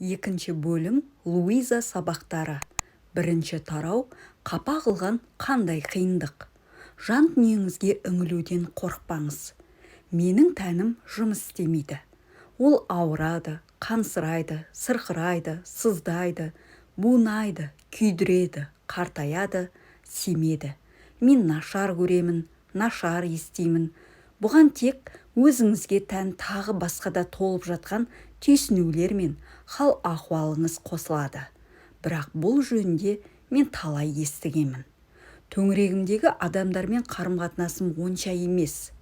Екінші бөлім. Луиза сабақтары. Бірінші тарау. Қапа қылған қандай қиындық? Жан дүниеңізге үңілуден қорықпаңыз. Менің тәнім жұмыс істемейді. Ол ауырады, қансырайды, сырқырайды, сыздайды, бунайды, күйдіреді, қартаяды, семеді. Мен нашар көремін, нашар естимін. Бұған тек өзіңізге тән тағы басқа да толып жатқан түйсінулер мен хал-ахуалыңыз қосылады. Бірақ бұл жөнінде мен талай естігенмін. Төңірегімдегі адамдармен қарым-қатынасым онша емес.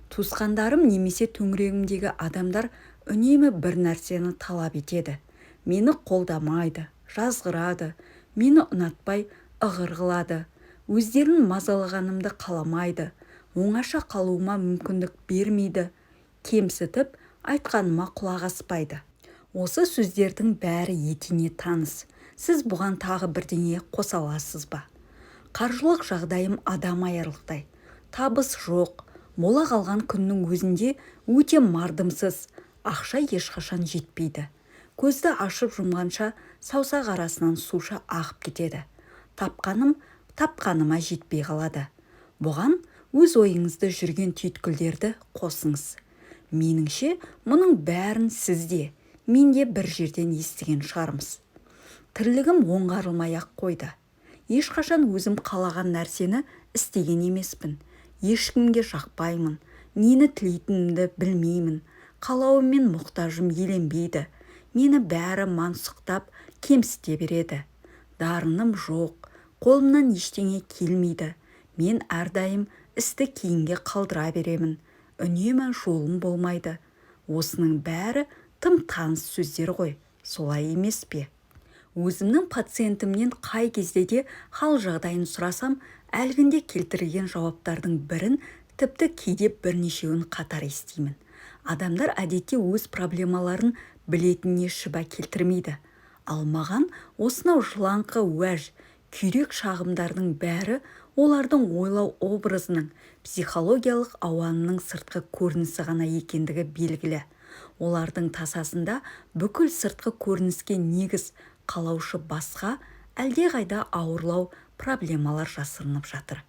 Туысқандарым немесе төңірегімдегі адамдар үнемі бір нәрсені талап етеді. Мені қолдамайды, жазғырады, мені ұнатпай ығыр қылады, өздерін мазалағанымды қаламайды, оңаша қалуыма мүмкіндік бермейді, кемсітіп, айтқаныма құлақ аспайды. Осы сөздердің бәрі етене таныс. Сіз бұған тағы бірдеңе қоса аласыз ба? Қаржылық жағдайым адам аярлықтай. Табыс жоқ, бола қалған күннің өзінде өте мардымсыз, ақша ешқашан жетпейді. Көзді ашып жұмғанша саусақ арасынан суша ағып кетеді. Тапқаным тапқаныма жетпей қалады. Бұған өз ойыңызды жүрген түйткілдерді қосыңыз. Меніңше, мұның бәрін сіз де, мен де бір жерден естіген шығармыз. Тірлігім оңғарылмай-ақ қойды. Ешқашан өзім қалаған нәрсені істеген емеспін. Ешкімге жақпаймын, нені тілейтінімді білмеймін, қалауым мен мұқтажым еленбейді. Мені бәрі мансұқтап, кемсіте береді. Дарыным жоқ, қолымнан ештеңе келмейді. Мен әрдайым істі кейінге қалдыра беремін. Үнемі жолым болмайды. Осының бәрі тым таныс сөздер ғой, солай емес пе? Өзімнің пациентімнен қай кезде де хал-жағдайын сұрасам, әлгінде келтірілген жауаптардың бірін, тіпті кейде бірнешеуін қатар естимін. Адамдар әдетте өз проблемаларын білетініне шүбә келтірмейді. Ал маған осынау жылаңқы уәж, күйрек шағымдардың бәрі олардың ойлау образының, психологиялық ауанының сыртқы көрінісі ғана екендігі белгілі. Олардың тасасында бүкіл сыртқы көрініске негіз қалаушы басқа, әлдеқайда ауырлау проблемалар жасырынып жатыр.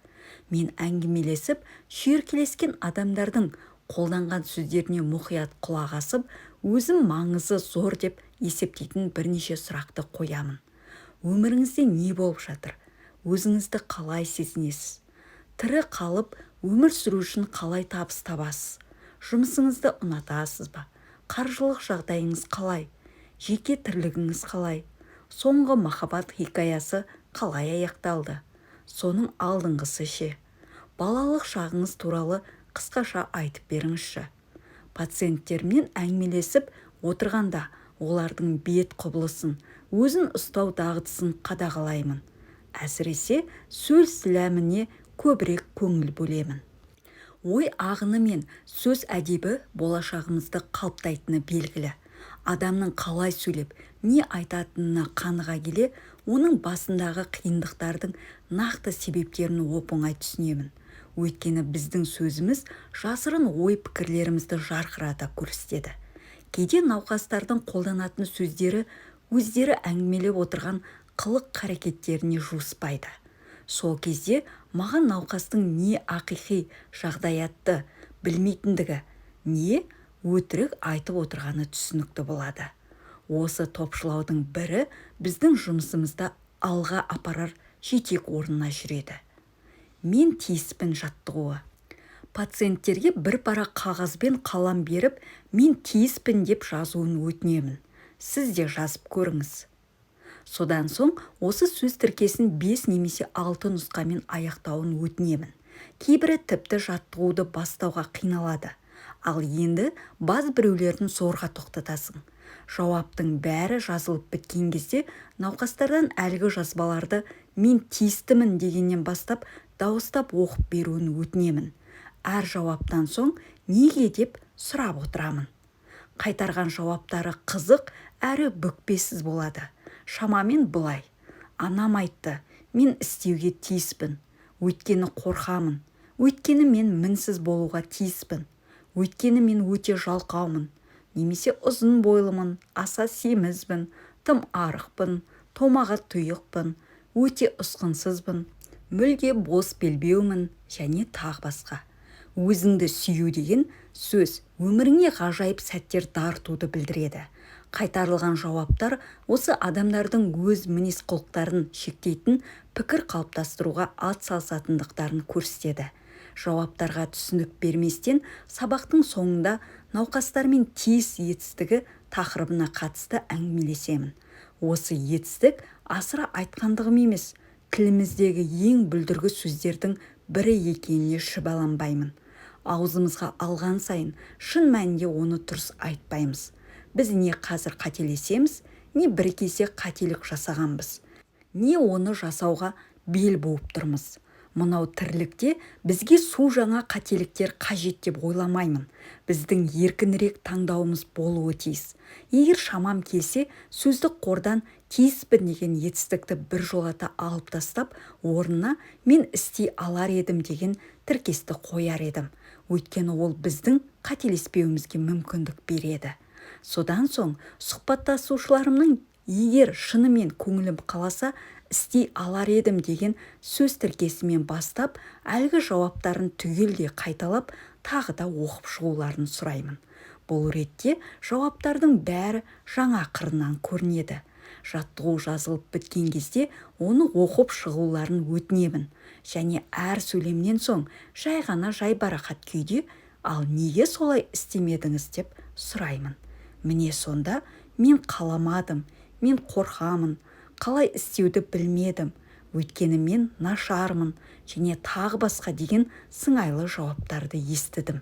Мен әңгімелесіп, шүйіркелескен адамдардың қолданған сөздеріне мұқият құлақ асып, өзім маңызы зор деп есептейтін бірнеше сұрақты қоямын. Өміріңізде не болып жатыр? Өзіңізді қалай сезінесіз? Тірі қалып, өмір сүру үшін қалай табыс табасыз? Жұмысыңызды ұнатасыз ба? Қаржылық жағдайыңыз қалай? Жеке тірлігіңіз қалай? Соңғы махаббат хикаясы қалай аяқталды? Соның алдыңғысы ше? Балалық шағыңыз туралы қысқаша айтып беріңізші. Пациенттеріммен әңгімелесіп отырғанда олардың бет құбылысын, өзін ұстау дағдысын қадағалаймын. Әсіресе сөз сіләміне көбірек көңіл бөлемін. Ой ағыны мен сөз әдебі болашағымызды қалыптайтыны белгілі. Адамның қалай сөйлеп, не айтатынына қаныға келе, оның басындағы қиындықтардың нақты себептерін оп-оңай түсінемін. Өйткені біздің сөзіміз жасырын ой-пікірлерімізді жарқырата көрсетеді. Кейде науқастардың қолданатын сөздері өздері әңгімелеп отырған қылық-қарекеттеріне жуыспайды. Сол кезде маған науқастың не ақиқи жағдаятты білмейтіндігі, не өтірік айтып отырғаны түсінікті болады. Осы топшылаудың бірі біздің жұмысымызда алға апарар жетек орнына жүреді. Мен тиіспін жаттығуы. Пациенттерге бір парақ қағаз бен қалам беріп, мен тиіспін деп жазуын өтінемін. Сіз де жазып көріңіз. Содан соң осы сөз тіркесін 5 немесе 6 нұсқамен аяқтауын өтінемін. Кейбірі тіпті жаттығуды бастауға қиналады. Ал енді баз біреулерін зорға тоқтатасың. Жауаптың бәрі жазылып біткен кезде науқастардан әлгі жазбаларды мен тиістімін дегеннен бастап дауыстап оқып беруін өтінемін. Әр жауаптан соң неге деп сұрап отырамын. Қайтарған жауаптары қызық әрі бүкпесіз болады. Шамамен былай: анам айтты, мен істеуге тиіспін, өйткені қорқамын, өйткені мен мінсіз болуға тиіспін, өйткені мен өте жалқаумын, немесе ұзын бойлымын, аса семізбін, тым арықпын, томаға тұйықпын, өте ұсқынсызбын, мүлде бос белбеумін және тағы басқа. Өзіңді сүю деген сөз өміріңе ғажайып сәттер дарытуды білдіреді. Қайтарылған жауаптар осы адамдардың өз мінез-құлықтарын шектейтін пікір қалыптастыруға атсалысатындықтарын көрсетеді. Жауаптарға түсінік берместен сабақтың соңында науқастармен тиіс етістігі тақырыбына қатысты әңгімелесемін. Осы етістік асыра айтқандығым емес, тіліміздегі ең бүлдіргі сөздердің бірі екеніне шүбәланбаймын. Аузымызға алған сайын шын мәнінде оны дұрыс айтпаймыз. Біз не қазір қателесеміз, не бір кезде қателік жасағанбыз, не оны жасауға бел буып тұрмыз. Мынау тірлікте бізге су жаңа қателіктер қажет деп ойламаймын. Біздің еркінірек таңдауымыз болуы тиіс. Егер шамам келсе, сөздік қордан тиіспін деген етістікті біржолата алып тастап, орнына мен істей алар едім деген тіркесті қояр едім. Өйткені ол біздің қателеспеуімізге мүмкіндік береді. Содан соң сұхбаттасушыларымның егер шынымен көңілім қаласа, істей алар едім деген сөз тіркесімен бастап, әлгі жауаптарын түгелдей қайталап, тағы да оқып шығуларын сұраймын. Бұл ретте жауаптардың бәрі жаңа қырынан көрінеді. Жаттығу жазылып біткен кезде оны оқып шығуларын өтінемін. Және әр сөйлемнен соң жай ғана жайбарақат күйде, ал неге солай істемедіңіз деп сұраймын. Міне сонда мен қаламадым, мен қорқамын, қалай істеуді білмедім, өйткені мен нашармын және тағы басқа деген сыңайлы жауаптарды естідім.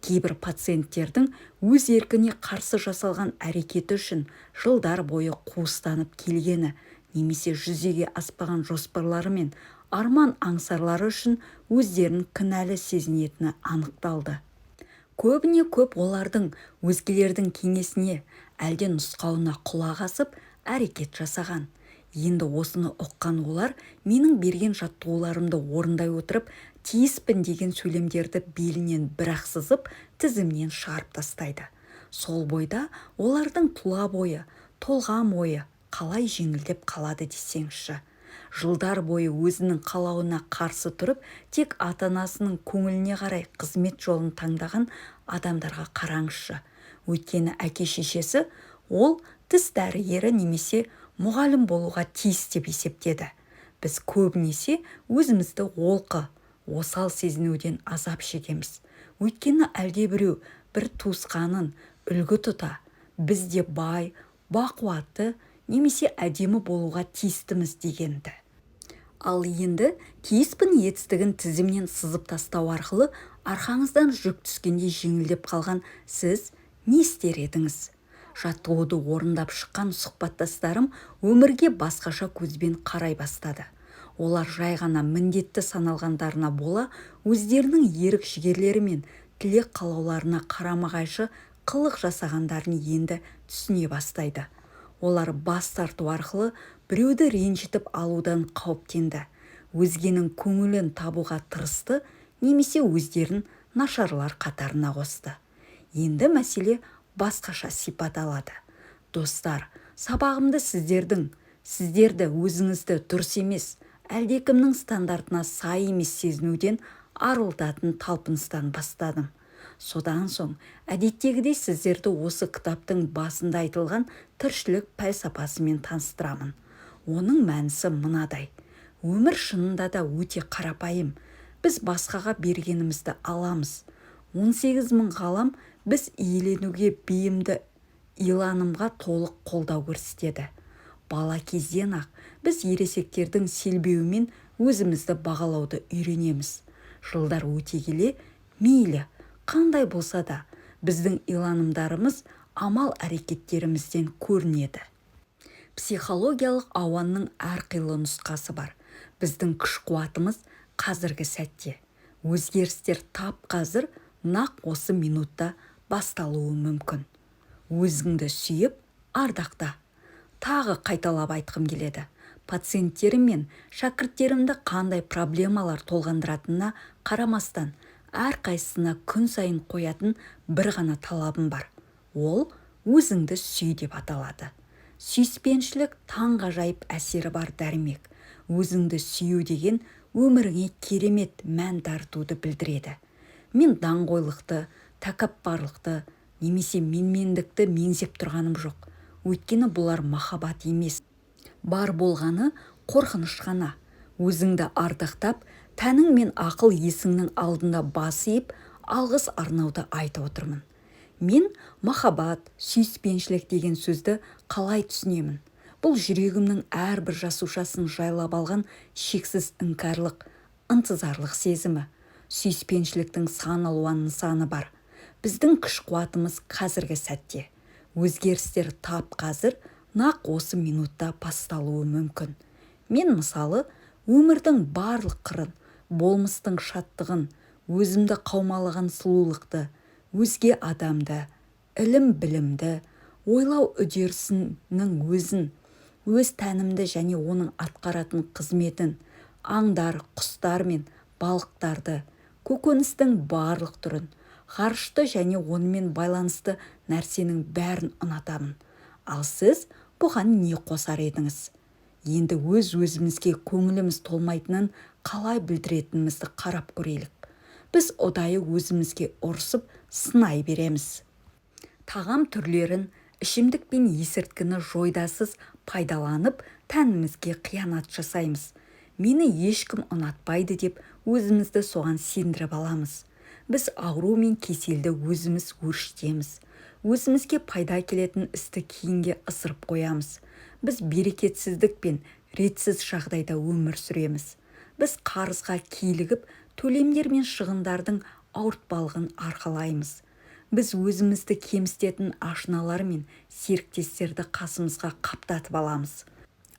Кейбір пациенттердің өз еркіне қарсы жасалған әрекеті үшін жылдар бойы қуыстанып келгені немесе жүзеге аспаған жоспарлары мен арман аңсарлары үшін өздерін кінәлі сезінетіні анықталды. Көбіне көп олардың өзгелердің кеңесіне, әлде нұсқауына құлақ асып, әрекет жасаған. Енді осыны ұққан олар менің берген жаттығуларымды орындай отырып, тиіспін деген сөйлемдерді белінен бір-ақ сызып, тізімнен шығарып тастайды. Сол бойда олардың тұла бойы, толғам ойы қалай жеңілдеп қалады десеңізші. Жылдар бойы өзінің қалауына қарсы тұрып, тек ата-анасының көңіліне қарай қызмет жолын таңдаған адамдарға қараңызшы. Өйткені әке-шешесі ол тіс дәрігері немесе мұғалім болуға тиіс деп есептеді. Біз көбінесе өзімізді олқы, осал сезінуден азап шегеміз. Өйткені әлдебіреу бір туысқанын үлгі тұта, біз де бай, бақуатты немесе әдемі болуға тиістіміз дегенді. Ал енді тиіспін етістігін тізімнен сызып тастау арқылы арқаңыздан жүк түскенде жеңілдеп қалған сіз не істер едіңіз? Жаттығуды орындап шыққан сұхбаттастарым өмірге басқаша көзбен қарай бастады. Олар жай ғана міндетті саналғандарына бола, өздерінің ерік-жігерлері мен тілек қалауларына қарама-қайшы қылық жасағандарын енді түсіне бастайды. Олар бас тарту арқылы біреуді ренжітіп алудан қауіптенді, өзгенің көңілін табуға тырысты немесе өздерін нашарлар қатарына қосты. Енді мәселе басқаша сипат алады. Достар, сабағымды сіздерді өзіңізді дұрыс емес, әлдекімнің стандартына сай емес сезінуден арылтатын талпыныстан бастадым. Содан соң әдеттегідей сіздерді осы кітаптың басында айтылған тіршілік пәлсапасымен таныстырамын. Оның мәнісі мынадай. Өмір шынында да өте қарапайым. Біз басқаға бергенімізді аламыз. 18 мың ғалам біз иеленуге бейімді иланымға толық қолдау көрсетеді. Бала кезден-ақ біз ересектердің селбеуімен өзімізді бағалауды үйренеміз. Жылдар өте келе, мейлі, қандай болса да, біздің иланымдарымыз амал әрекеттерімізден көрінеді. Психологиялық ауанның әрқилы нұсқасы бар. Біздің күш-қуатымыз қазіргі сәтте. Өзгерістер тап қазір, нақ осы минутта басталуы мүмкін. Өзіңді сүйіп, ардақта. Тағы қайталап айтқым келеді. Пациенттерім мен шәкірттерімді қандай проблемалар толғандыратынына қарамастан, әрқайсысына күн сайын қоятын бір ғана талабым бар. Ол «Өзіңді сүй» деп аталады. Сүйіспеншілік таңғажайып әсері бар дәрмек. Өзіңді сүю деген өміріңе керемет мән дарытуды білдіреді. Мен даңғойлықты, тәкаппарлықты немесе менмендікті меңзеп тұрғаным жоқ. Өйткені бұлар махаббат емес. Бар болғаны қорқыныш қана. Өзіңді ардақтап, тәнің мен ақыл есіңнің алдында бас иіп, алғыс арнауды айтып отырмын. Мен махаббат, сүйіспеншілік деген сөзді қалай түсінемін? Бұл жүрегімнің әрбір жасушасын жайлап алған шексіз іңкәрлік, ынтызарлық сезімі. Сүйіспеншіліктің сан алуан нысаны бар. Біздің күш-қуатымыз қазіргі сәтте. Өзгерістер тап қазір, нақ осы минутта басталуы мүмкін. Мен, мысалы, өмірдің барлық қырын, болмыстың шаттығын, өзімді қаумалаған сұлулықты, өзге адамды, ілім-білімді, ойлау үдерісінің өзін, өз тәнімді және оның атқаратын қызметін, аңдар, құстар мен балықтарды, көкөністің барлық түрін, ғарышты және онымен байланысты нәрсенің бәрін ұнатамын. Ал сіз бұған не қосар едіңіз? Енді өз-өзімізге көңіліміз толмайтынын қалай білдіретінімізді қарап көрелік. Біз ұдайы өзімізге ұрсып, сынай береміз. Тағам түрлерін, ішімдік пен есірткіні жойдасыз пайдаланып, тәнімізге қиянат жасаймыз. Мені ешкім ұнатпайды деп өзімізді соған сендіріп аламыз. Біз ауру мен кеселді өзіміз өршітеміз. Өзімізге пайда келетін істі кейінге ысырып қоямыз. Біз берекетсіздік пен ретсіз жағдайда өмір сүреміз. Біз қарызға килігіп, төлемдер мен шығындардың ауыртпалығын арқалаймыз. Біз өзімізді кемсітетін ашыналар мен серіктестерді қасымызға қаптатып аламыз.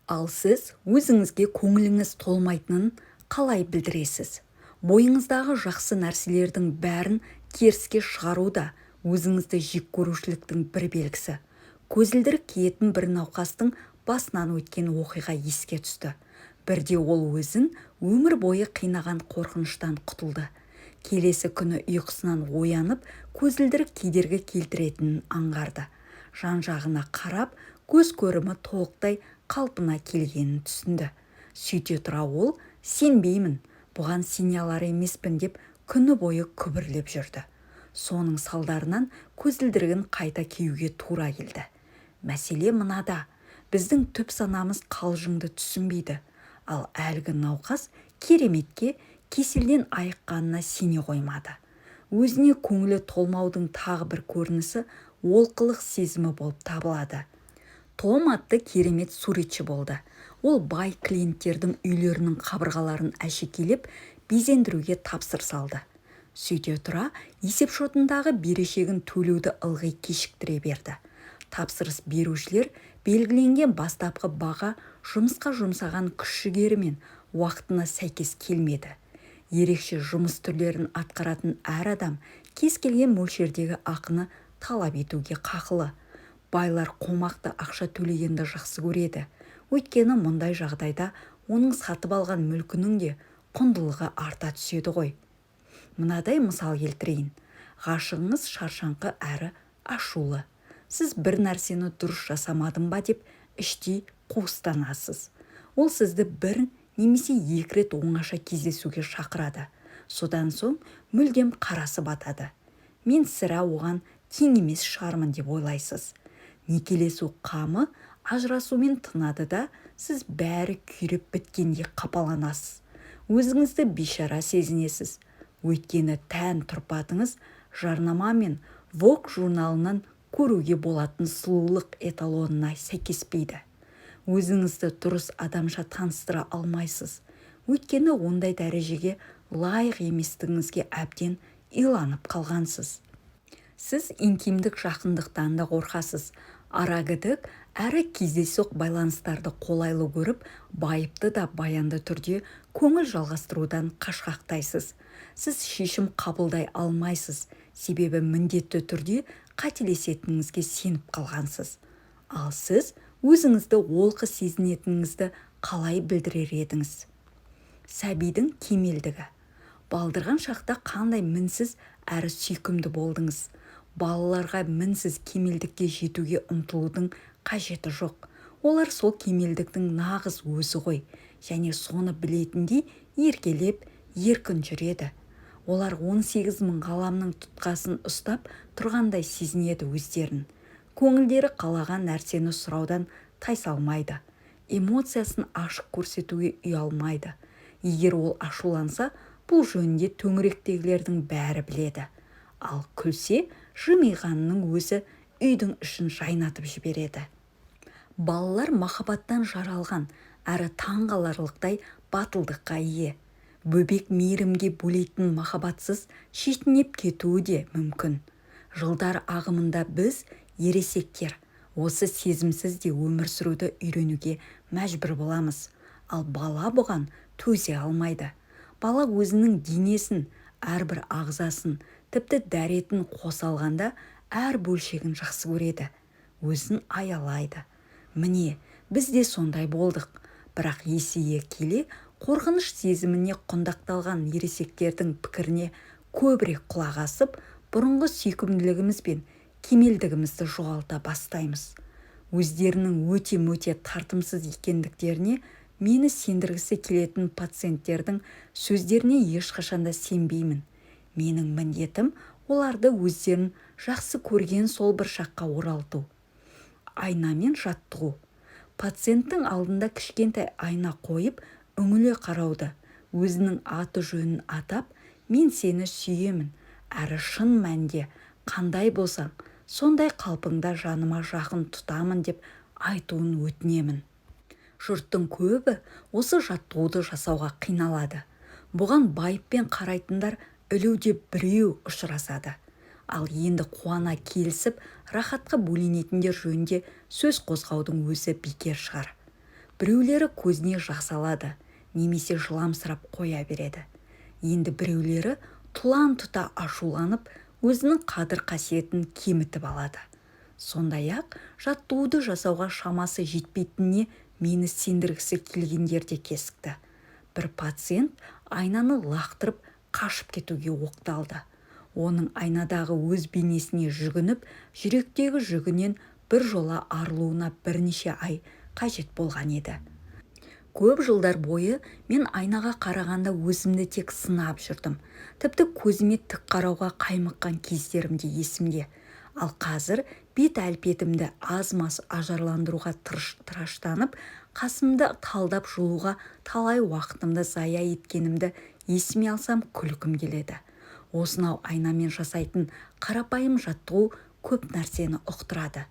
Ал сіз өзіңізге көңіліңіз толмайтынын қалай білдіресіз? Бойыңыздағы жақсы нәрселердің бәрін теріске шығару да өзіңізді жек көрушіліктің бір белгісі. Көзілдірік киетін бір науқастың басынан өткен оқиға еске түсті. Бірде ол өзін өмір бойы қинаған қорқыныштан құтылды. Келесі күні ұйқысынан оянып, көзілдірік кедергі келтіретінін аңғарды. Жан-жағына қарап, көз көрімі толықтай қалпына келгенін түсінді. Сөйте тұра ол, сенбеймін, бұған сене алар емеспін деп күні бойы күбірлеп жүрді. Соның салдарынан көзілдірігін қайта киюге тура келді. Мәселе мынада, біздің түп санамыз қалжыңды түсінбейді. Ал әлгі науқас кереметке кеселден айыққанына сене қоймады. Өзіне көңілі толмаудың тағы бір көрінісі олқылық сезімі болып табылады. Том атты керемет суретші болды. Ол бай клиенттердің үйлерінің қабырғаларын әшекейлеп, безендіруге тапсырыс алды. Сөйте тұра, есепшотындағы берешегін төлеуді ылғи кешіктіре берді. Тапсырыс берушілер белгіленген бастапқы баға жұмысқа жұмсаған күш-жігері мен уақытына сәйкес келмеді. Ерекше жұмыс түрлерін атқаратын әр адам кез келген мөлшердегі ақыны талап етуге қақылы. Байлар қомақты ақша төлегенді жақсы көреді. Өйткені мұндай жағдайда оның сатып алған мүлкінің де құндылығы арта түседі ғой. Мынадай мысал келтірейін. Ғашығыңыз шаршаңқы әрі ашулы. Сіз бір нәрсені дұрыс жасамадым ба деп іштей қуыстанасыз. Ол сізді бір немесе екі рет оңаша кездесуге шақырады. Содан соң мүлдем қарасы батады. Мен сірә оған тең емес шығармын деп ойлайсыз. Некелесу қамы ажырасумен тынады да, сіз бәрі күйреп біткендей қапаланасыз. Өзіңізді бейшара сезінесіз. Өйткені тән тұрпатыңыз жарнама мен Vogue журналынан көруге болатын сұлулық эталонына сәйкеспейді. Өзіңізді дұрыс адамша таныстыра алмайсыз. Өйткені ондай дәрежеге лайық еместігіңізге әбден иланып қалғансыз. Сіз интимдік жақындықтан да қорқасыз. Арагідік әрі кездейсоқ байланыстарды қолайлы көріп, байыпты да баянды түрде көңіл жалғастырудан қашқақтайсыз. Сіз шешім қабылдай алмайсыз, себебі міндетті түрде қателесетініңізге сеніп қалғансыз. Ал сіз өзіңізді олқы сезінетініңізді қалай білдірер едіңіз? Сәбидің кемелдігі. Балдырған шақта қандай мінсіз әрі сүйкімді болдыңыз. Балаларға мінсіз кемелдікке жетуге ұмтылудың қажеті жоқ. Олар сол кемелдіктің нағыз өзі ғой және соны білетіндей еркелеп, еркін жүреді. Олар 18 мың ғаламның тұтқасын ұстап тұрғандай сезінеді өздерін. Көңілдері қалаған нәрсені сұраудан тайсалмайды. Эмоциясын ашық көрсетуге ұялмайды. Егер ол ашуланса, бұл жөнінде төңіректегілердің бәрі біледі. Ал күлсе, жымиғанының өзі үйдің ішін жайнатып жібереді. Балалар махаббаттан жаралған әрі таңғаларлықтай батылдыққа ие. Бөбек мейірімге бөлейтін махаббатсыз шетінеп кетуі де мүмкін. Жылдар ағымында біз, ересектер, осы сезімсіз де өмір сүруді үйренуге мәжбүр боламыз. Ал бала бұған төзе алмайды. Бала өзінің денесін, әрбір ағзасын, тіпті дәретін қоса алғанда әр бөлшегін жақсы көреді, өзін аялайды. Міне, біз де сондай болдық. Бірақ есейе келе қорқыныш сезіміне құндақталған ересектердің пікіріне көбірек құлақ асып, бұрынғы сүйкімділігіміз бен кемелдігімізді жоғалта бастаймыз. Өздерінің өте-мөте тартымсыз екендіктеріне мені сендіргісі келетін пациенттердің сөздеріне ешқашан да сенбеймін. Менің міндетім оларды өздерін жақсы көрген сол бір шаққа оралту. Айнамен жаттығу. Пациенттің алдында кішкентай айна қойып, үңіле қарауды, өзінің аты-жөнін атап, мен сені сүйемін, әрі шын мәнде қандай болсаң, сондай қалпыңда жаныма жақын тұтамын деп айтуын өтінемін. Жұрттың көбі осы жаттығуды жасауға қиналады. Бұған байыппен қарайтындар ілуде біреу ұшырасады. Ал енді қуана келісіп, рахатқа бөленетіндер жөнінде сөз қозғаудың өзі бекер шығар. Біреулері көзіне жас алады, немесе жыламсырап қоя береді. Енді біреулері тұлан тұта ашуланып, өзінің қадір-қасиетін кемітіп алады. Сондай-ақ жаттығуды жасауға шамасы жетпейтініне мені сендіргісі келгендер де кесікті. Бір пациент айнаны лақтырып қашып кетуге оқталды. Оның айнадағы өз бейнесіне жүгініп, жүректегі жүгінен бір жола арылуына бірнеше ай қажет болған еді. Көп жылдар бойы мен айнаға қарағанда өзімді тек сынап жүрдім. Тіпті көзіме тік қарауға қаймыққан кездерім де есімде. Ал қазір бет әлпетімді аз-маз ажарландыруға тыраштанып, қасымды талдап жұлуға талай уақытымды зая еткенімді есіме алсам күлкім келеді. Осынау айнамен жасайтын қарапайым жаттығу көп нәрсені ұқтырады.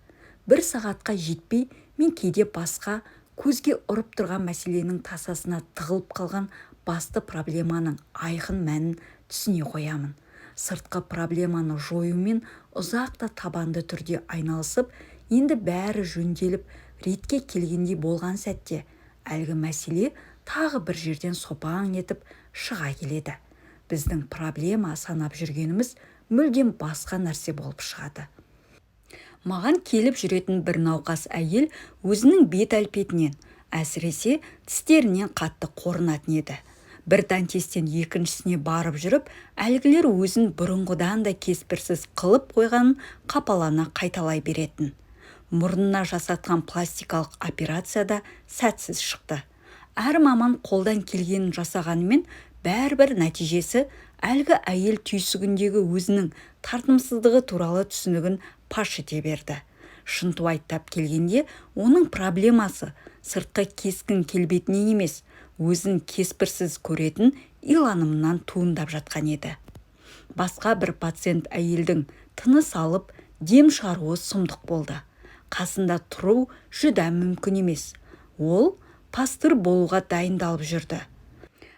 Бір сағатқа жетпей, мен кейде басқа көзге ұрып тұрған мәселенің тасасына тығылып қалған басты проблеманың айқын мәнін түсіне қоямын. Сыртқы проблеманы жоюмен ұзақ та табанды түрде айналысып, енді бәрі жөнделіп, ретке келгендей болған сәтте әлгі мәселе тағы бір жерден сопаң етіп шыға келеді. Біздің проблема санап жүргеніміз мүлдем басқа нәрсе болып шығады. Маған келіп жүретін бір науқас әйел өзінің бет әлпетінен, әсіресе тістерінен қатты қорынатын еді. Бір дантистен екіншісіне барып жүріп, әлгілер өзін бұрынғыдан да кеспірсіз қылып қойғанын қапалана қайталай беретін. Мұрнына жасатқан пластикалық операция да сәтсіз шықты. Әр маман қолдан келгенін жасағанымен, бәрібір нәтижесі әлгі әйел түйсігіндегі өзінің тартымсыздығы туралы түсінігін паш ете берді. Шынтуайттап келгенде, оның проблемасы сыртқы кескін келбетінен емес, өзін кеспірсіз көретін иланымынан туындап жатқан еді. Басқа бір пациент әйелдің тыныс алып, дем шығаруы сұмдық болды. Қасында тұру жүдә мүмкін емес. Ол пастыр болуға дайындалып жүрді.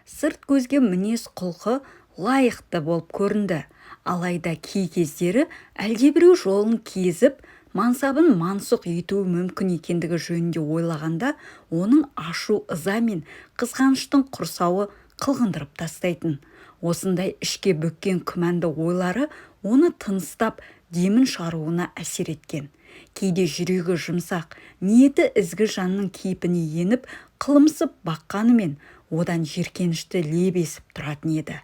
Сырт көзге мінез құлқы лайықты болып көрінді. Алайда кей кездері әлдебіреу жолын кезіп, мансабын мансұқ етуі мүмкін екендігі жөнінде ойлағанда, оның ашу ыза мен қызғаныштың құрсауы қылғындырып тастайтын. Осындай ішке бүккен күмәнді ойлары оны тыныстап, демін шығаруына әсер еткен. Кейде жүрегі жұмсақ, ниеті ізгі жанның кейпіне еніп, қылымсып баққанымен одан жеркенішті леп есіп тұратын еді.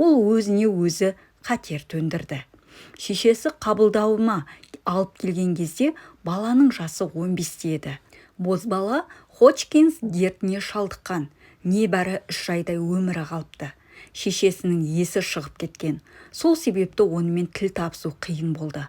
Ол өзіне өзі қатер төндірді. Шешесі қабылдауыма алып келген кезде баланың жасы 15-те еді. Бозбала Ходжкинс дертіне шалдыққан, небәрі 3 айдай өмірі қалыпты. Шешесінің есі шығып кеткен. Сол себепті онымен тіл табысу қиын болды.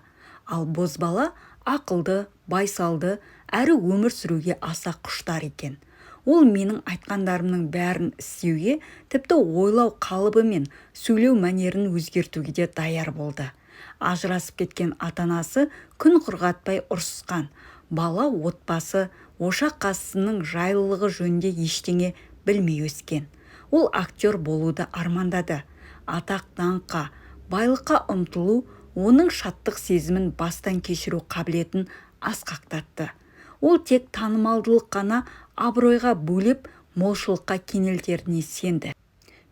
Ал бозбала ақылды, байсалды, әрі өмір сүруге аса құштар екен. Ол менің айтқандарымның бәрін істеуге, тіпті ойлау қалыбы мен сөйлеу мәнерін өзгертуге де даяр болды. Ажырасып кеткен ата-анасы күн құрғатпай ұрсысқан. Бала отбасы, ошақ қасының жайлылығы жөнінде ештеңе білмей өскен. Ол актер болуды армандады. Атақ даңққа, байлыққа ұмтылу оның шаттық сезімін бастан кешіру қабілетін асқақтатты. Ол тек танымалдылық қана абыройға бөлеп, молшылыққа кенелтеріне сенді.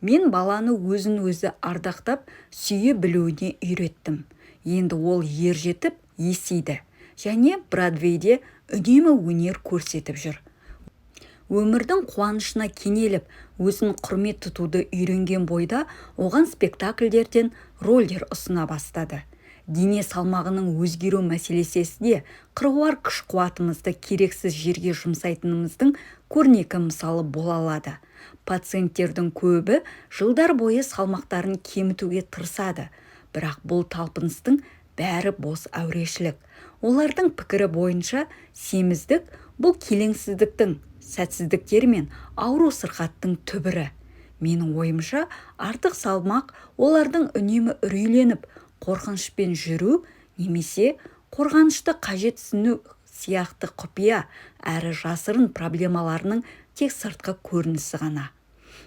Мен баланы өзін-өзі ардақтап, сүйе білуіне үйреттім. Енді ол ер жетіп, есейді және Бродвейде үнемі өнер көрсетіп жүр. Өмірдің қуанышына кенеліп, өзін құрмет тұтуды үйренген бойда оған спектакльдерден рольдер ұсына бастады. Дене салмағының өзгеру мәселесі де қыруар күш-қуатымызды керексіз жерге жұмсайтынымыздың көрнекі мысалы бола алады. Пациенттердің көбі жылдар бойы салмақтарын кемітуге тырысады, бірақ бұл талпыныстың бәрі бос әурешілік. Олардың пікірі бойынша семіздік бұл келеңсіздіктің, сәтсіздіктер мен ауру-сырқаттың түбірі. Менің ойымша, артық салмақ олардың үнемі үрейленіп, қорқынышпен жүру немесе қорғанышты қажетсіну сияқты құпия әрі жасырын проблемаларының тек сыртқы көрінісі ғана.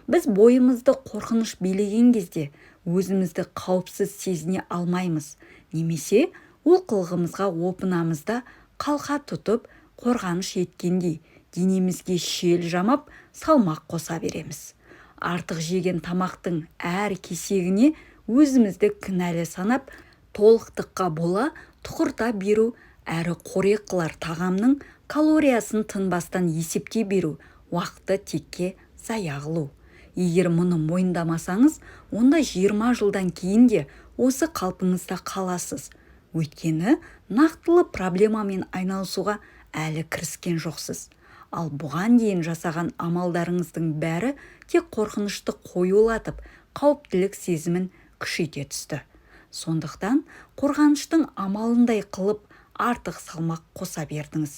Біз бойымызды қорқыныш билеген кезде өзімізді қауіпсіз сезіне алмаймыз немесе ол қылығымызға опынамызда қалқа тұтып, қорғаныш еткендей денемізге шел жамап, салмақ қоса береміз. Артық жеген тамақтың әр кесегіне өзімізді кінәлі санап, толықтыққа бола тұқырта беру, әрі қорек қылар тағамның калориясын тынбастан есептей беру, уақытты текке зая қылу. Егер мұны мойындамасаңыз, онда 20 жылдан кейін де осы қалпыңызда қаласыз. Өйткені нақтылы проблемамен айналысуға әлі кіріскен жоқсыз. Ал бұған дейін жасаған амалдарыңыздың бәрі тек қорқынышты қоюлатып, қауіптілік сезімін күшейте түсті. Сондықтан қорғаныштың амалындай қылып артық салмақ қоса бердіңіз.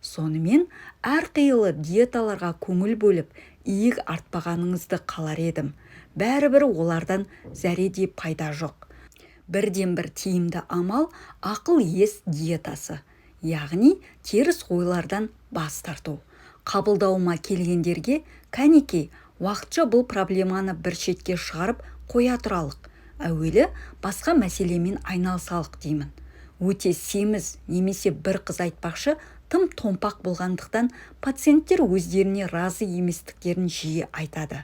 Сонымен әрқилы диеталарға көңіл бөліп, иек артпағаныңызды қалар едім. Бәрібір олардан зәредей пайда жоқ. Бірден-бір тиімді амал ақыл-ес диетасы, яғни теріс ойлардан бас тарту. Қабылдауыма келгендерге кәнекей, уақытша бұл проблеманы бір шетке шығарып қоя тұралық. Әуелі басқа мәселемен айналысалық деймін. Өте семіз немесе бір қыз айтпақшы тым томпақ болғандықтан пациенттер өздеріне разы еместіктерін жиі айтады.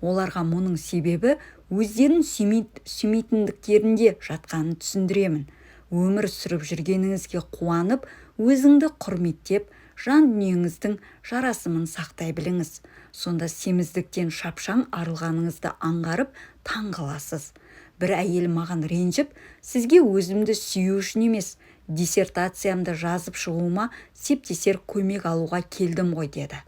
Оларға мұның себебі өздерін сүймейтіндіктерінде жатқанын түсіндіремін. Өмір сүріп жүргеніңізге қуанып, өзіңді құрметтеп, жан дүниеңіздің жарасымын сақтай біліңіз. Сонда семіздіктен шапшаң арылғаныңызды аңғарып, таң қаласыз. Бір әйел маған ренжіп, сізге өзімді сүю үшін емес, диссертациямды жазып шығуыма септесер көмек алуға келдім ғой деді.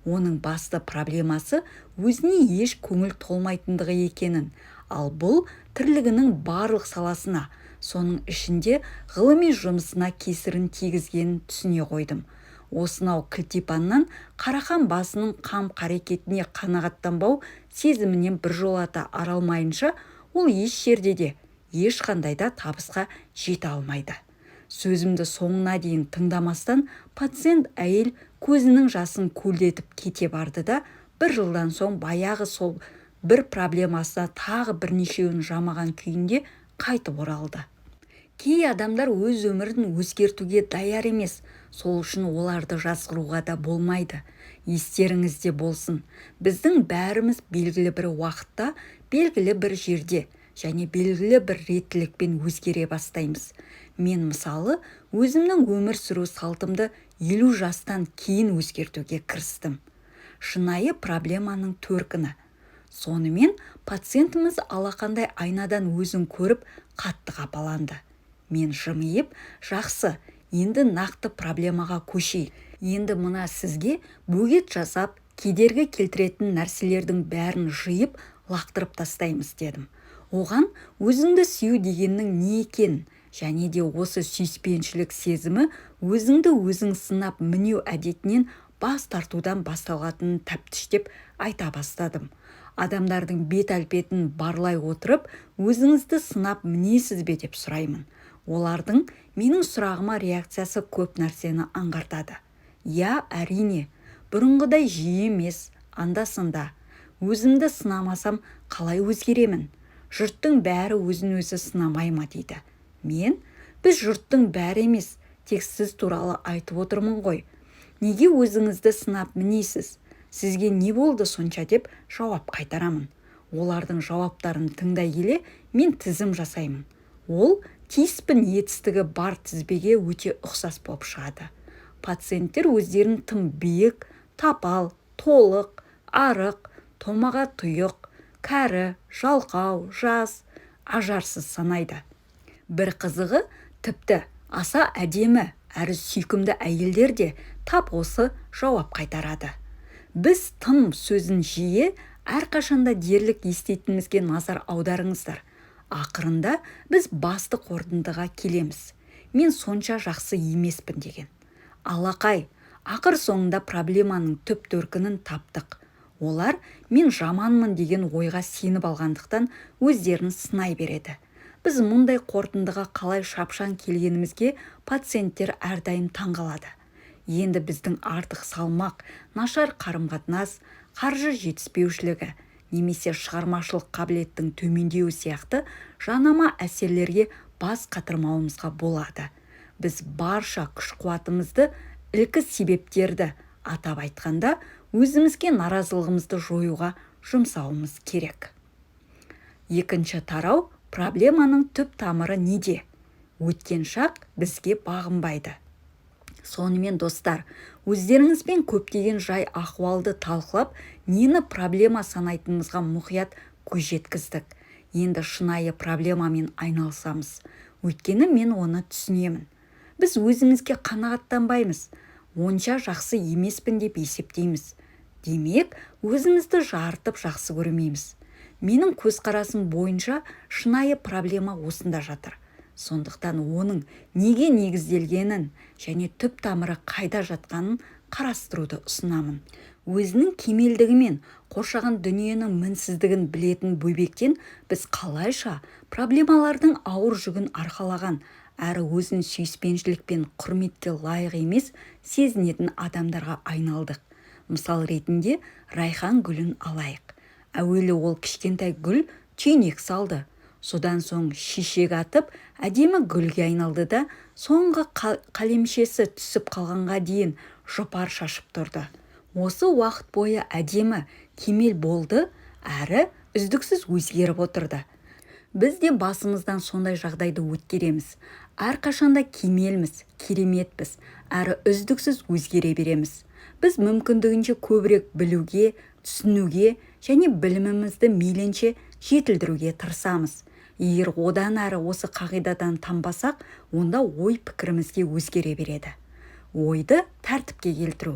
Оның басты проблемасы өзіне еш көңіл толмайтындығы екенін, ал бұл тірлігінің барлық саласына, соның ішінде ғылыми жұмысына кесірін тигізгенін түсіне қойдым. Осынау кілтипаннан қарақан басының қам-қарекетіне қанағаттанбау сезімінен біржолата арылмайынша, ол еш жерде де, ешқандай да табысқа жете алмайды. Сөзімді соңына дейін тыңдамастан пациент әйел көзінің жасын көлдетіп кете барды да, бір жылдан соң баяғы сол бір проблемасына тағы бірнешеуін жамаған күйінде қайтып оралды. Кей адамдар өз өмірін өзгертуге даяр емес, сол үшін оларды жазғыруға да болмайды. Естеріңізде болсын, біздің бәріміз белгілі бір уақытта, белгілі бір жерде және белгілі бір реттілікпен өзгере бастаймыз. Мен мысалы, өзімнің өмір сүру салтымды 50 жастан кейін өзгертуге кірістім. Шынайы проблеманың төркіні. Сонымен пациентіміз алақандай айнадан өзін көріп қатты қапаланды. Мен жымиып, жақсы, енді нақты проблемаға көшейік. Енді мына сізге бөгет жасап, кедергі келтіретін нәрселердің бәрін жиып, лақтырып тастаймыз дедім. Оған өзіңді сүю дегеннің не екенін және де осы сүйіспеншілік сезімі өзіңді өзің сынап мінеу әдетінен бас тартудан басталатынын тәптіштеп айта бастадым. Адамдардың бет әлпетін барлай отырып, өзіңізді сынап мінесіз бе деп сұраймын. Олардың менің сұрағыма реакциясы көп нәрсені аңғартады. Иә, әрине, бұрынғыдай жиі емес, анда-санда. Өзімді сынамасам, қалай өзгеремін? Жұрттың бәрі өзін-өзі сынамай ма дейді. Мен, біз жұрттың бәрі емес, тек сіз туралы айтып отырмын ғой. Неге өзіңізді сынап мінесіз? Сізге не болды сонша деп жауап қайтарамын. Олардың жауаптарын тыңдай келе, мен тізім жасаймын. Ол тиіспін етістігі бар тізбеге өте ұқсас болып шығады. Пациенттер өздерін тым биік, тапал, толық, арық, томаға тұйық, кәрі, жалқау, жас, ажарсыз санайды. Бір қызығы, тіпті аса әдемі әрі сүйкімді әйелдер де тап осы жауап қайтарады. Біз тым сөзін жиі, әрқашанда дерлік еститінімізге назар аударыңыздар. Ақырында біз басты қорытындыға келеміз. Мен сонша жақсы емеспін деген. Алақай, ақыр соңында проблеманың түп төркінін таптық. Олар мен жаманмын деген ойға сеніп алғандықтан өздерін сынай береді. Біз мұндай қорытындыға қалай шапшаң келгенімізге пациенттер әрдайым таңғалады. Енді біздің артық салмақ, нашар қарым-қатынас, қаржы жетіспеушілігі немесе шығармашылық қабілеттің төмендеуі сияқты жанама әсерлерге бас қатырмауымызға болады. Біз барша күш-қуатымызды ілкі себептерді, атап айтқанда, өзімізге наразылығымызды жоюға жұмсауымыз керек. Екінші тарау проблеманың түп тамыры неде? Өткен шақ бізге бағынбайды. Сонымен достар, өздеріңізбен көптеген жай ахуалды талқылап, нені проблема санайтынымызға мұқият көз жеткіздік. Енді шынайы проблемамен айналысамыз. Өйткені мен оны түсінемін. Біз өзімізге қанағаттанбаймыз, онша жақсы емеспін деп есептейміз. Демек, өзімізді жарытып жақсы көрмейміз. Менің көзқарасым бойынша шынайы проблема осында жатыр. Сондықтан оның неге негізделгенін және түп тамыры қайда жатқанын қарастыруды ұсынамын. Өзінің кемелдігі мен қоршаған дүниенің мінсіздігін білетін бөбектен біз қалайша проблемалардың ауыр жүгін арқалаған, әрі өзін сүйіспеншілік пен құрметке лайық емес сезінетін адамдарға айналдық. Мысал ретінде райхан гүлін алайық. Әуелі ол кішкентай гүл түйнек салды. Содан соң шешек атып, әдемі гүлге айналды да, соңғы қалемшесі түсіп қалғанға дейін жұпар шашып тұрды. Осы уақыт бойы әдемі, кемел болды, әрі үздіксіз өзгеріп отырды. Біз де басымыздан сондай жағдайды өткереміз. Әрқашанда кемелміз, кереметпіз, әрі үздіксіз өзгере береміз. Біз мүмкіндігінше көбірек білуге, түсінуге және білімімізді мейлінше жетілдіруге тырысамыз. Егер одан әрі осы қағидадан танбасақ, онда ой-пікірімізге өзгере береді. Ойды тәртіпке келтіру.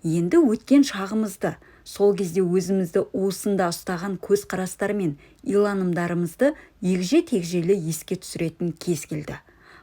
Енді өткен шағымызды, сол кезде өзімізді уысында ұстаған көзқарастар мен иланымдарымызды егжей-тегжейлі еске түсіретін кез келді.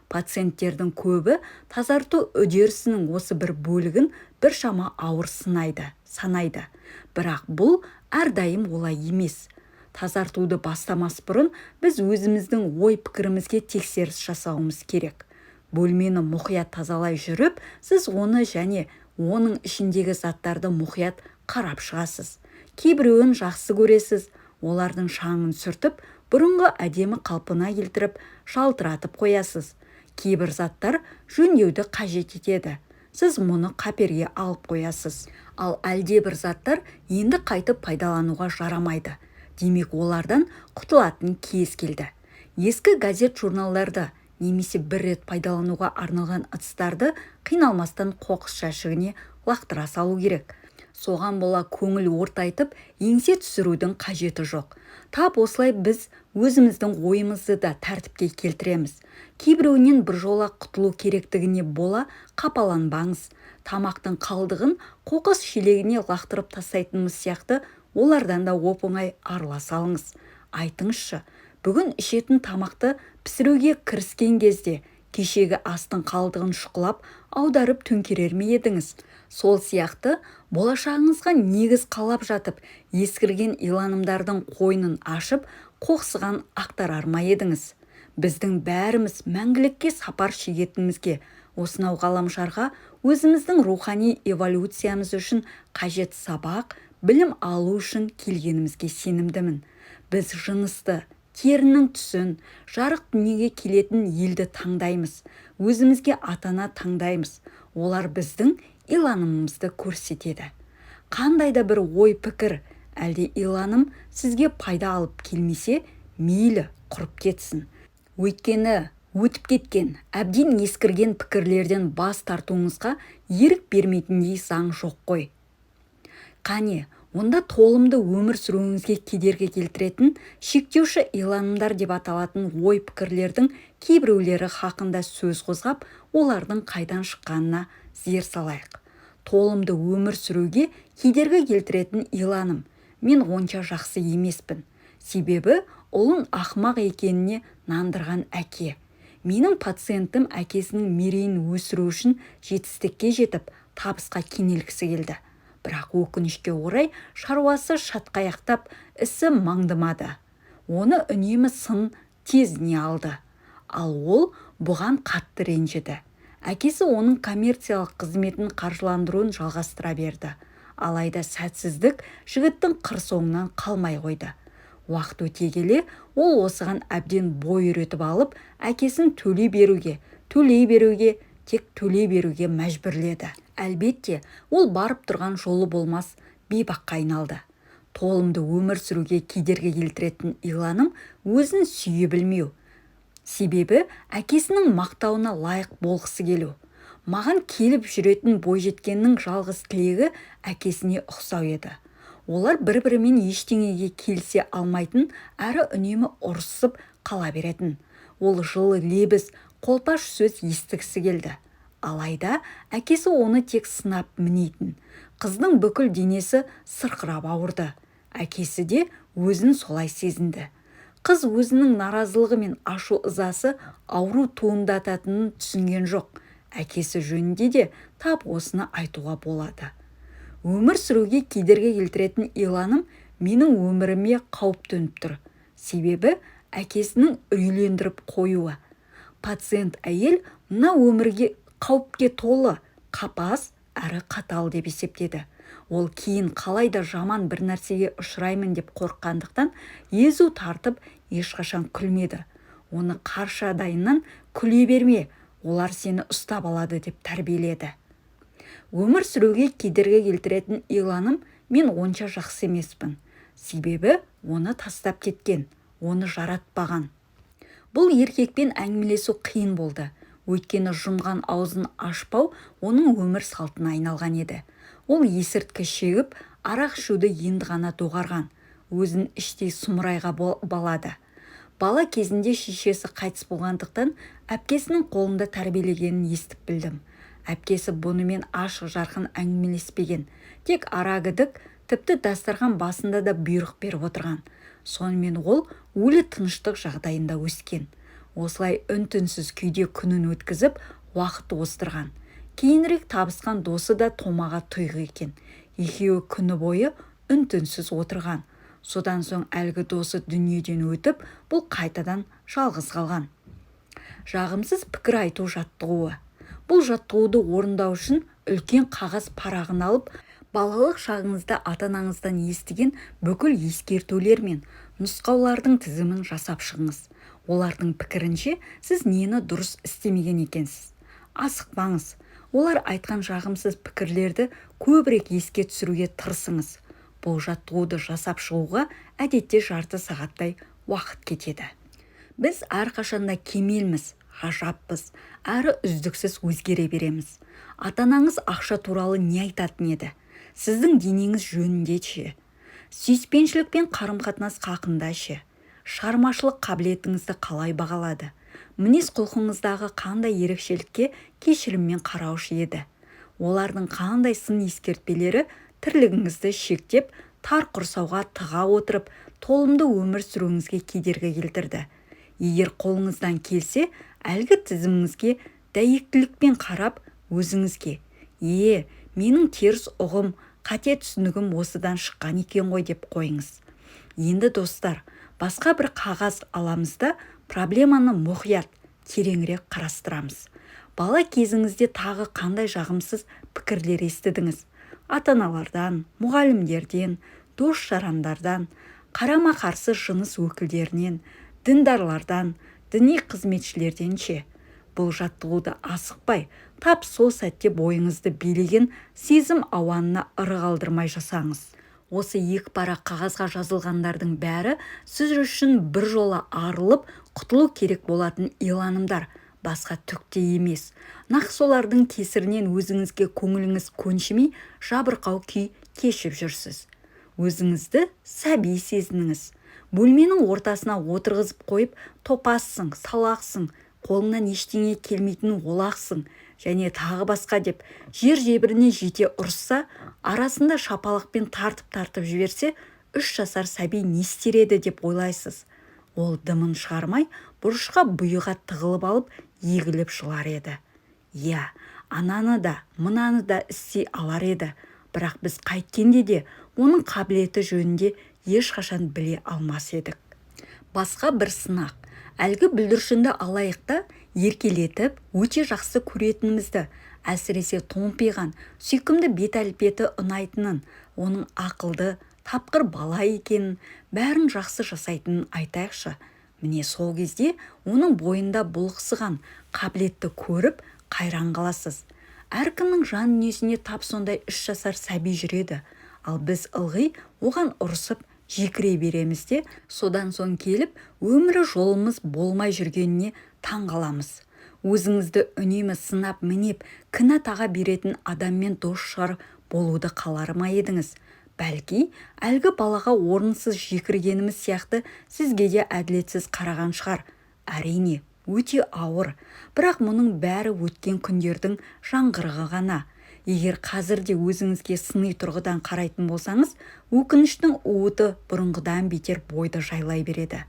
Пациенттердің көбі тазарту үдерісінің осы бір бөлігін біршама ауыр санайды. Бірақ бұл әрдайым олай емес. Тазартуды бастамас бұрын біз өзіміздің ой-пікірімізге тексеріс жасауымыз керек. Бөлмені мұқият тазалай жүріп, сіз оны және оның ішіндегі заттарды мұқият қарап шығасыз. Кейбіреуін жақсы көресіз, олардың шаңын сүртіп, бұрынғы әдемі қалпына келтіріп, жалтыратып қоясыз. Кейбір заттар жөндеуді қажет етеді. Сіз мұны қаперге алып қоясыз. Ал әлдебір заттар енді қайтып пайдалануға жарамайды. Демек, олардан құтылатын кез келді. Ескі газет-журналдарды немесе бір рет пайдалануға арналған ыдыстарды қиналмастан қоқыс жәшігіне лақтыра салу керек. Соған бола көңіл ортайтып, еңсе түсірудің қажеті жоқ. Тап осылай біз өзіміздің ойымызды да тәртіпке келтіреміз. Кейбіреуінен біржола құтылу керектігіне бола қапаланбаңыз. Тамақтың қалдығын қоқыс шелегіне лақтырып тастайтынымыз сияқты олардан да оп-оңай арыла салыңыз. Айтыңызшы, бүгін ішетін тамақты пісіруге кіріскен кезде кешегі астың қалдығын шұқылап, аударып төңкерер ме едіңіз? Сол сияқты болашағыңызға негіз қалап жатып, ескірген иланымдардың қойнын ашып, қоқсыған ақтарар ма едіңіз? Біздің бәріміз мәңгілікке сапар шегетінімізге, осынау ғаламшарға өзіміздің рухани эволюциямыз үшін қажет сабақ, білім алу үшін келгенімізге сенімдімін. Біз жынысты, терінің түсін, жарық дүниеге келетін елді таңдаймыз, өзімізге ата-ана таңдаймыз. Олар біздің иланымымызды көрсетеді. Қандай да бір ой-пікір, әлде иланым сізге пайда алып келмесе, мейлі құрып кетсін. Өйткені өтіп кеткен, әбден ескірген пікірлерден бас тартуыңызға ерік бермейтіндей заң жоқ қой. Қане, онда толымды өмір сүруіңізге кедергі келтіретін шектеуші иланымдар деп аталатын ой-пікірлердің кейбіреулері хақында сөз қозғап, олардың қайдан шыққанына зер салайық. Толымды өмір сүруге кедергі келтіретін иланым: мен онша жақсы емеспін. Себебі ұлын ақымақ екеніне нандырған әке. Менің пациентім әкесінің мерейін өсіру үшін жетістікке жетіп, табысқа кенелгісі келді. Бірақ өкінішке орай шаруасы шатқаяқтап, ісі маңдымады. Оны үнемі сын тезіне алды. Ал ол бұған қатты ренжіді. Әкесі оның коммерциялық қызметін қаржыландыруын жалғастыра берді. Алайда сәтсіздік жігіттің қыр соңынан қалмай қойды. Уақыт өте келе ол осыған әбден бой үйретіп алып, әкесін төлей беруге, төлей беруге, тек төлей беруге мәжбүрледі. Әлбетте, ол барып тұрған жолы болмас бейбаққа айналды. Толымды өмір сүруге кедергі келтіретін иланым: өзін сүйе білмеу. Себебі әкесінің мақтауына лайық болғысы келу. Маған келіп жүретін бойжеткеннің жалғыз тілегі әкесіне ұқсау еді. Олар бір-бірімен ештеңеге келісе алмайтын әрі үнемі ұрысып қала беретін. Ол жылы лебіз, қолпаш сөз естігісі келді. Алайда әкесі оны тек сынап мінейтін. Қыздың бүкіл денесі сырқырап ауырды. Әкесі де өзін солай сезінді. Қыз өзінің наразылығы мен ашу-ызасы ауру туындататынын түсінген жоқ. Әкесі жөнінде де тап осыны айтуға болады. Өмір сүруге кедергі келтіретін иланым: менің өміріме қауіп төніп тұр. Себебі әкесінің үрейлендіріп қоюы. Пациент әйел мына өмірге қауіпке толы, қапас әрі қатал деп есептеді. Ол кейін қалай да жаман бір нәрсеге ұшыраймын деп қорыққандықтан езу тартып ешқашан күлмеді. Оны қаршадайынан күле берме, олар сені ұстап алады деп тәрбиеледі. Өмір сүруге кедергі келтіретін иланым: мен онша жақсы емеспін. Себебі оны тастап кеткен, оны жаратпаған. Бұл еркекпен әңгімелесу қиын болды. Өйткені жұмған аузын ашпау оның өмір салтына айналған еді. Ол есірткі шегіп, арақ ішуді енді ғана доғарған. Өзін іштей сұмырайға балады. Бала кезінде шешесі қайтыс болғандықтан әпкесінің қолында тәрбиелегенін естіп білдім. Әпкесі бұнымен ашық-жарқын әңгімелеспеген. Тек арагідік, тіпті дастархан басында да бұйрық беріп отырған. Сонымен ол өлі тыныштық жағдайында өскен. Осылай үн-түнсіз күйде күнін өткізіп, уақыт оздырған. Кейінірек табысқан досы да томаға тұйық екен. Екеуі күні бойы үн-түнсіз отырған. Содан соң әлгі досы дүниеден өтіп, бұл қайтадан жалғыз қалған. Жағымсыз пікір айту жаттығуы. Бұл жаттығуды орындау үшін үлкен қағаз парағын алып, балалық шағыңызда ата-анаңыздан естіген бүкіл ескертулер мен нұсқаулардың тізімін жасап шығыңыз. Олардың пікірінше, сіз нені дұрыс істемеген екенсіз. Асықпаңыз. Олар айтқан жағымсыз пікірлерді көбірек еске түсіруге тырысыңыз. Бұл жаттығуды жасап шығуға әдетте жарты сағаттай уақыт кетеді. Біз әрқашанда кемелміз, ғажаппыз, әрі үздіксіз өзгере береміз. Ата-анаңыз ақша туралы не айтатын еді? Сіздің денеңіз жөнінде ше? Сүйіспеншілік пен қарым-қатынас хақында ше? Шығармашылық қабілетіңізді қалай бағалады? Мінез-құлқыңыздағы қандай ерекшелікке кешіріммен қараушы еді? Олардың қандай сын ескертпелері тірлігіңізді шектеп, тар құрсауға тыға отырып, толымды өмір сүруіңізге кедергі келтірді? Егер қолыңыздан келсе, әлгі тізіміңізге дәйектілікпен қарап, өзіңізге: «Е, менің теріс ұғым, қате түсінігім осыдан шыққан екен ғой», деп қойыңыз. Енді, достар, басқа бір қағаз аламыз да, проблеманы мұқият, тереңірек қарастырамыз. Бала кезіңізде тағы қандай жағымсыз пікірлер естідіңіз? Ата-аналардан, мұғалімдерден, дос-жарандардан, қарама-қарсы жыныс өкілдерінен, діндарлардан, діни қызметшілерден ше? Бұл жаттығуды асықпай, тап сол сәтте бойыңызды билеген сезім ауанына ырық алдырмай жасаңыз. Осы екі парақ қағазға жазылғандардың бәрі сіз үшін бір жола арылып, құтылу керек болатын иланымдар, басқа түк те емес. Нақ солардың кесірінен өзіңізге көңіліңіз көншімей, жабырқау күй кешіп жүрсіз. Өзіңізді сәби сезініңіз. Бөлменің ортасына отырғызып қойып, топассың, салақсың, қолыңнан ештеңе келмейтін олақсың және тағы басқа деп жер жебіріне жете ұрысса, арасында шапалақпен тартып-тартып жіберсе, 3 жасар сәби не істер еді деп ойлайсыз? Ол дымын шығармай, бұрышқа бұйыға тығылып алып, егіліп жылар еді. Иә, ананы да, мынаны да істей алар еді, бірақ біз қайткенде де оның қабілеті жөнінде ешқашан біле алмас едік. Басқа бір сынақ. Әлгі бүлдіршінді алайық та, еркелетіп, өте жақсы көретінімізді, әсіресе томпиған, сүйкімді бет әлпеті ұнайтынын, оның ақылды, тапқыр бала екенін, бәрін жақсы жасайтынын айтайықшы. Міне, сол кезде оның бойында бұлықсыған қабілетті көріп, қайран қаласыз. Әркімнің жан дүниесінде тап сондай 3 жасар сәби жүреді. Ал біз ылғи оған ұрысып, жекіре береміз де, содан соң келіп өмірі жолымыз болмай жүргеніне таң қаламыз. Өзіңізді үнемі сынап мінеп, кінә таға беретін адаммен дос жар болуды қалар ма едіңіз? Бәлки, әлгі балаға орынсыз жекіргеніміз сияқты сізге де әділетсіз қараған шығар. Әрине, өте ауыр, бірақ мұның бәрі өткен күндердің жаңғырығы ғана. Егер қазір де өзіңізге сыни тұрғыдан қарайтын болсаңыз, өкініштің уыты бұрынғыдан бетер бойды жайлай береді.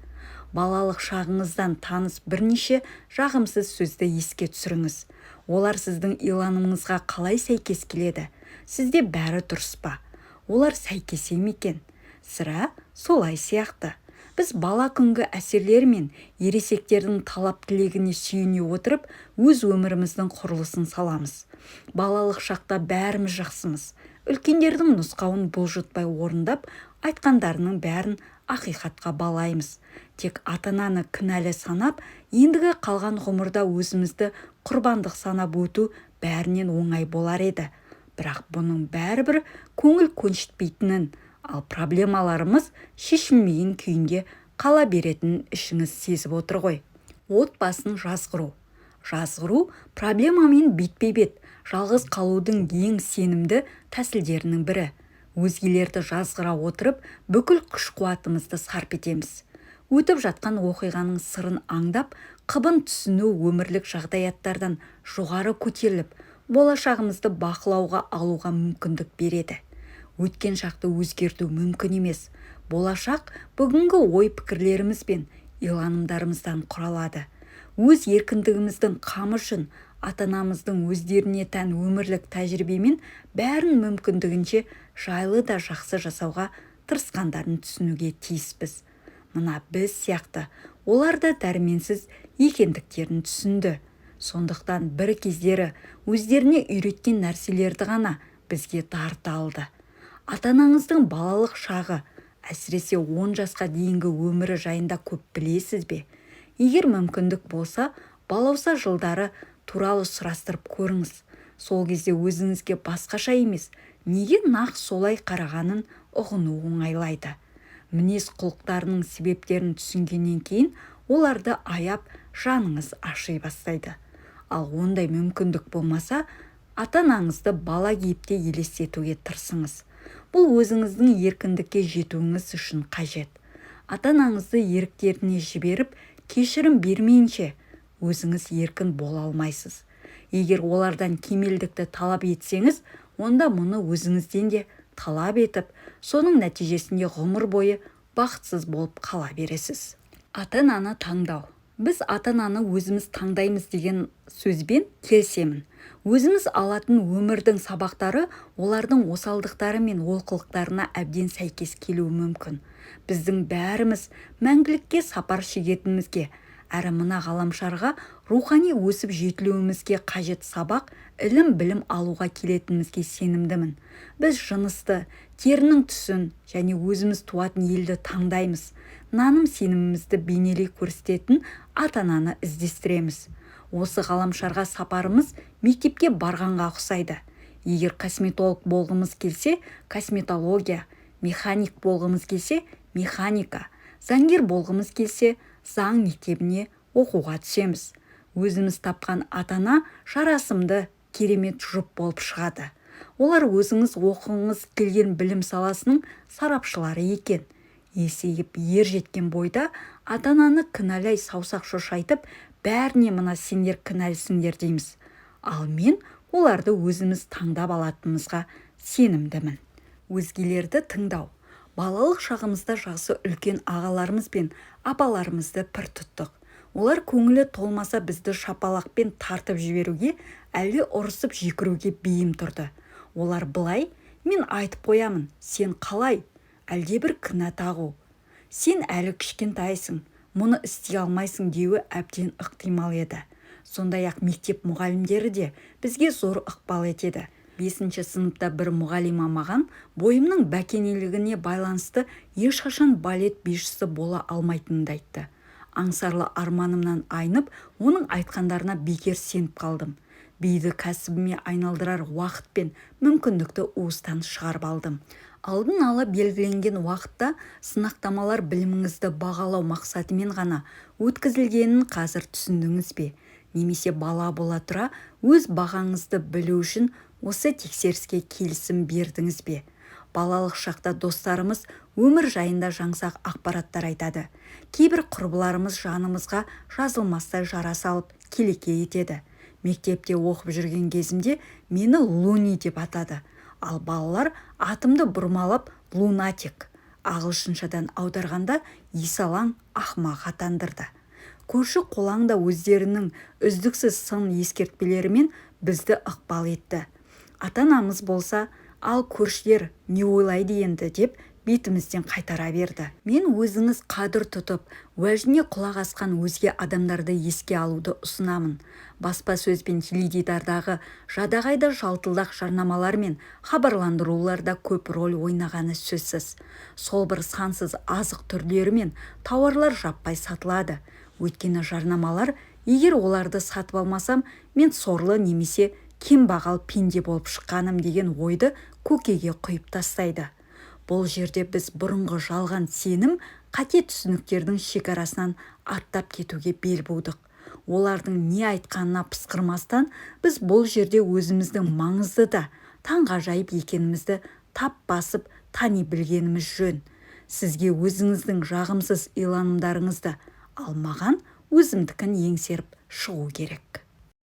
Балалық шағыңыздан таныс бірнеше жағымсыз сөзді еске түсіріңіз. Олар сіздің иланымыңызға қалай сәйкес келеді? Сізде бәрі дұрыс па? Олар сәйкесе ме екен? Сірә, солай сияқты. Біз бала күнгі әсерлер мен ересектердің талап-тілегіне сүйене отырып, өз өміріміздің құрылысын саламыз. Балалық шақта бәріміз жақсымыз. Үлкендердің нұсқауын бұлжытпай орындап, айтқандарының бәрін ақиқатқа балаймыз. Тек ата-ананы кінәлі санап, ендігі қалған ғұмырда өзімізді құрбандық санап өту бәрінен оңай болар еді. Бірақ бұның бәрібір көңіл көншітпейтінін, ал проблемаларымыз шешілмеген күйінде қала беретінін ішіңіз сезіп отыр ғой. Отбасын жазғыру. Жазғыру – проблемамен бетпе-бет жалғыз қалудың ең сенімді тәсілдерінің бірі. Өзгелерді жазғыра отырып, бүкіл күш-қуатымызды сарп етеміз. Өтіп жатқан оқиғаның сырын аңдап, қыбын түсіну өмірлік жағдаяттардан жоғары көтеріліп, болашағымызды бақылауға алуға мүмкіндік береді. Өткен шақты өзгерту мүмкін емес. Болашақ бүгінгі ой-пікірлеріміз бен иланымдарымыздан құралады. Өз еркіндігіміздің қамы үшін ата-анамыздың өздеріне тән өмірлік тәжірибемен бәрін мүмкіндігінше жайлы да жақсы жасауға тырысқандарын түсінуге тиіспіз. Мына біз сияқты олар да дәрменсіз екендіктерін түсінді. Сондықтан бір кездері өздеріне үйреткен нәрселерді ғана бізге дарыта алды. Ата-анаңыздың балалық шағы, әсіресе 10 жасқа дейінгі өмірі жайында көп білесіз бе? Егер мүмкіндік болса, балауса жылдары туралы сұрастырып көріңіз. Сол кезде өзіңізге басқаша емес, неге нақ солай қарағанын ұғыну оңайлайды. Мінез-құлықтарының себептерін түсінгеннен кейін оларды аяп, жаныңыз аши бастайды. Ал ондай мүмкіндік болмаса, Ата-анаңызды бала кейіпте елестетуге тырысыңыз. Бұл өзіңіздің еркіндікке жетуіңіз үшін қажет. Ата-анаңызды еріктеріне жіберіп, кешірім бермейінше, өзіңіз еркін бола алмайсыз. Егер олардан кемелдікті талап етсеңіз, онда мұны өзіңізден де талап етіп, соның нәтижесінде ғұмыр бойы бақытсыз болып қала бересіз. Ата-ананы таңдау. Біз ата-ананы өзіміз таңдаймыз деген сөзбен келісемін. Өзіміз алатын өмірдің сабақтары олардың осалдықтары мен олқылықтарына әбден сәйкес келуі мүмкін. Біздің бәріміз мәңгілікке сапар шегетінімізге, әрі мына ғаламшарға рухани өсіп жетілуімізге қажет сабақ, ілім-білім алуға келетінімізге сенімдімін. Біз жынысты, терінің түсін және өзіміз туатын елді таңдаймыз. Наным-сенімімізді бейнелей көрсететін ата-ананы іздестіреміз. Осы ғаламшарға сапарымыз мектепке барғанға ұқсайды. Егер косметолог болғымыз келсе, косметология, механик болғымыз келсе, механика, заңгер болғымыз келсе, заң мектебіне оқуға түсеміз. Өзіміз тапқан ата-ана жарасымды, керемет жұп болып шығады. Олар өзіңіз оқығыңыз келген білім саласының сарапшылары екен. Есейіп ер жеткен бойда ата-ананы кінәлай саусақ шошайтып, бәріне мына сендер кінәлісіңдер дейміз. Ал мен оларды өзіміз таңдап алатынымызға сенімдімін. Өзгелерді тыңдау. Балалық шағымызда жасы үлкен ағаларымыз бен апаларымызды пір тұттық. Олар көңілі толмаса бізді шапалақпен тартып жіберуге, әлде ұрысып жекіруге бейім тұрды. Олар былай, мен айтып қоямын, сен қалай? Әлде бір кінә тағу. Сен әлі кішкентайсың, мұны істей алмайсың деуі әбден ықтимал еді. Сондай-ақ мектеп мұғалімдері де бізге зор ықпал етеді. 5-ші сыныпта бір мұғалима маған бойымның бәкенелігіне байланысты ешқашан балет бишісі бола алмайтынымды айтты. Аңсарлы арманымнан айнып, оның айтқандарына бекер сеніп қалдым. Биді кәсібіме айналдырар уақыт пен мүмкіндікті уыстан шығарып алдым. Алдын ала белгіленген уақытта сынақтамалар біліміңізді бағалау мақсатымен ғана өткізілгенін қазір түсіндіңіз бе? Немесе бала бола тұра өз бағаңызды білу үшін осы тексеріске келісім бердіңіз бе? Балалық шақта достарымыз өмір жайында жаңсақ ақпараттар айтады. Кейбір құрбыларымыз жанымызға жазылмастай жара салып келеке етеді. Мектепте оқып жүрген кезімде мені Луни деп атады. Ал балалар атымды бұрмалап лунатик, ағылшыншадан аударғанда есалаң ақмақ атандырды. Көрші қолаң да өздерінің үздіксіз сын ескертпелерімен бізді ықпал етті. Ата-анамыз болса, ал көршілер не ойлайды енді деп бетімізден қайтара берді. Мен өзіңіз қадір тұтып, уәжіне құлақ асқан өзге адамдарды еске алуды ұсынамын. Баспасөз бен теледидардағы жадағайда жалтылдақ жарнамалар мен хабарландырулар да көп роль ойнағаны сөзсіз. Сол бір сансыз азық түрлері мен тауарлар жаппай сатылады. Өйткені жарнамалар, егер оларды сатып алмасам, мен сорлы немесе кембағал пенде болып шыққаным деген ойды көкеге құйып тастайды. Бұл жерде біз бұрынғы жалған сенім, қате түсініктердің шекарасынан аттап кетуге бел будық. Олардың не айтқанына пысқырмастан, біз бұл жерде өзіміздің маңызды да таңғажайып екенімізді тап басып тани білгеніміз жөн. Сізге өзіңіздің жағымсыз иланымдарыңызды, ал маған өзімдікін еңсеріп шығу керек.